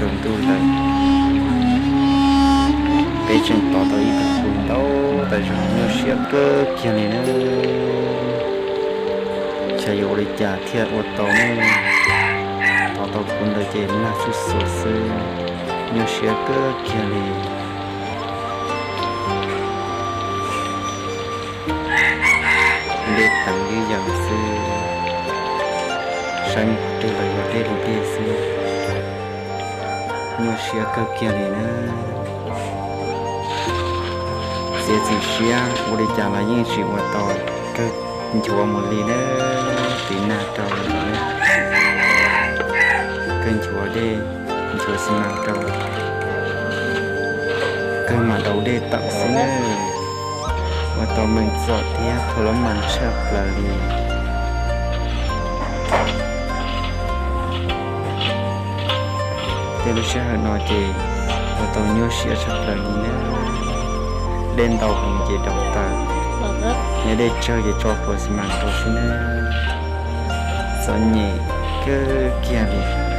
tsaus ntuj lawm, peb tseem tov tau ib tug puv ntau tas zog, nyuaj siab kawg kiag li na. Xyov yuav ua li cas thiaj ua tau ne, tov tau puv ntawd ces nag xuj xuav xwb, nyuaj siab kawg kiag li. Dej teev ib yam xwb, saib mus qhov twg los yog dej li dej xwb, nyuaj siab kawg kiag li na. Txiav txim siab ua li cas los yeej tsis ua tau, kawg nchuav mus li na, tiv nag rau, kawg nchuav dej, nchuav xi mas rau, kawg mam daus dej tawm xwb na. Ua tau meej txom thiab thauj lab mas tshaj plaws li. Tej lub sij hawm no ces ua tau nyuaj siab tshaj plaws li na. Dej ntau heev ces daus tawm, yog dej tsawg ces tso pluas xi mas rau xwb na. Txom nyem kawg kiag li.